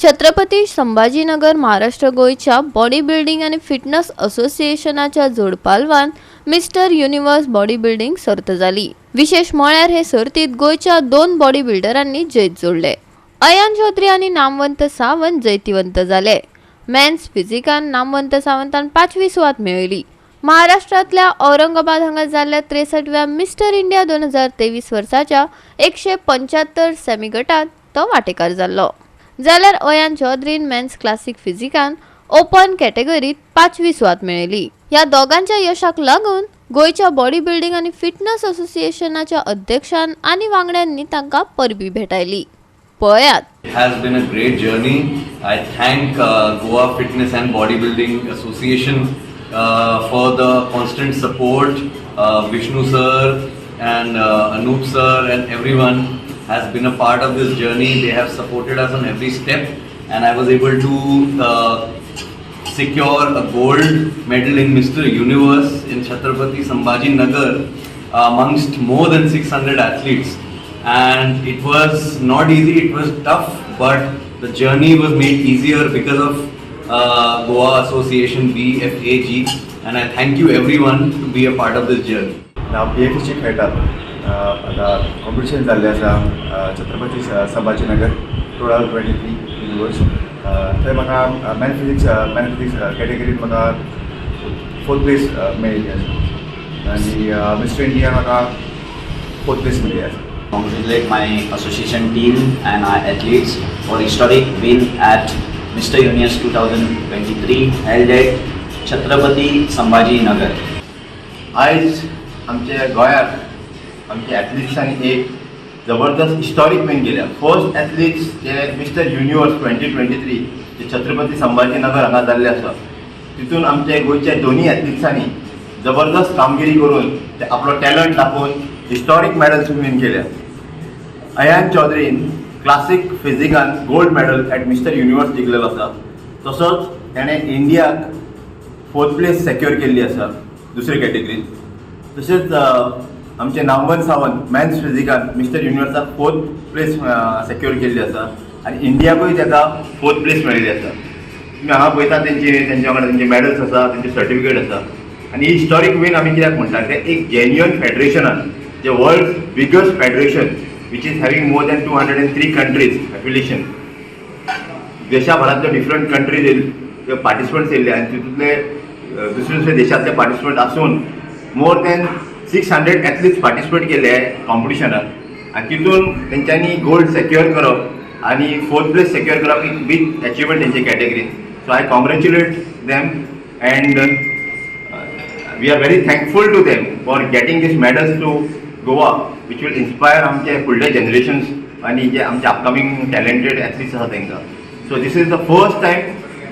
छत्रपती संभाजीनगर महाराष्ट्र गोंयच्या body building आनी fitness असोसिएशनाच्या जोडपालवान मिस्टर युनिव्हर्स बॉडी बिल्डिंग सर्त जाली. विशेष म्हळ्यार हे सर्तीत गोंयच्या दोन बॉडी बिल्डरांनी जैत जोडले. अयान चौधरी आनी नामवंत सावंत जैतिवंत जाले. मेन्स फिजिकान नामवंत सावंतान पांचवी सुवात मेळयली. महाराष्ट्रांतल्या औरंगाबाद हांगा जाल्ल्या 63व्या मिस्टर इंडिया 2023 वर्साच्या 175 सेमी गटात तो वांटेकार जाल्लो, जाल्यार अयान चौधरीन मेन्स क्लासिक फिजिकान ओपन कॅटेगरीत पांचवी सुवात मेळयली. ह्या दोगांच्या यशाक लागून गोंयच्या बॉडी बिल्डिंग आनी फिटनस असोसिएशनाच्या अध्यक्षान आनी वांगड्यांनी तांकां परबी भेटायली. पळयात. It has been a great journey. I thank Goa Fitness and Bodybuilding Association for the constant support. Vishnu sir and Anup sir and everyone has been a part of this journey. They have supported us on every step, and I was able to secure a gold medal in Mr. Universe in Chhatrapati Sambhaji Nagar amongst more than 600 athletes. And it was not easy, it was tough, but the journey was made easier because of Goa Association BFAG. And I thank you everyone to be a part of this journey. हांव बी F C खेळटात. आतां competition जाल्लें आसा Chhatrapati Sambhajinagar 2023 universe. थंय म्हाका man physics कॅटेगरीन म्हाका fourth place मेळिल्ली आसा आनी मिस्टर इंडिया म्हाका फोर्थ प्लेस मेळिल्ली आसा. Congratulate my association team and our athletes for historic win at Mr. Universe 2023 held at Chhatrapati Sambhaji Nagar. आयज आमच्या गोंयांत आमच्या एथलिट्सांनी एक जबरदस्त हिस्टॉरीक विन केल्या. फर्स्ट एथलिट्स जे मिस्टर युनिवर्स 2023 जे छत्रपती संभाजीनगर हांगा जाल्ले आसा, तितून आमच्या गोंयच्या दोनूय एथलिट्सांनी जबरदस्त कामगिरी करून ते आपलो टॅलंट दाखोवन हिस्टॉरीक मॅडल्स विन केल्या. अयान चौधरीन क्लासीक फिजिकान gold medal at Mister Universe जिखलेलो आसा. तसोच ताणें इंडियाक फोर्थ प्लेस सेक्युअर केल्ली आसा दुसरे कॅटेगरीत. तशेंच आमचे नामवंत सावंत मॅन्स फिजिकान मिस्टर युनिवर्साक फोर्थ प्लेस सेक्युअर केल्ली आसा आनी इंडियाकूय ताका फोर्थ प्लेस मेळिल्ली आसा. तुमी हांगा पळयता, तेंच्या वांगडा तेंचे मॅडल्स आसा, तेंचे सर्टिफिकेट आसा. आनी ही हिस्टॉरीक वीन आमी कित्याक म्हणटा ते एक genuine फेडरेशनान J world biggest federation which is having more than 203 countries affiliation, देशाभरांतले different countries participants येयल्ले आनी तितूंतले दुसरे दुसरे देशांतले पार्टिसिपंट आसून more than 600 athletes participate केले कॉम्पिटिशनात आनी तितून तेंच्यांनी गोल्ड सेक्युअर करप आनी फोर्थ प्लेस सेक्युअर करप एक बीग अचिवमेंट तेंचे कॅटेगरीन. So I congratulate them and we are very thankful to them for getting these medals to Goa, which will inspire आमचे फुडले जनरेशन्स आनी जे आमचे अपकमिंग टॅलेंटेड एथलीट्स आसा तांकां. So this is the first time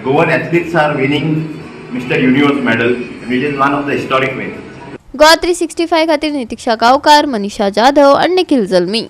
Goan athletes are winning Mister Universe medal, which is one of the historic win. Goa 365 खातीर नितिक्षा गांवकार, मनीषा जाधव आनी निखिल जल्मी.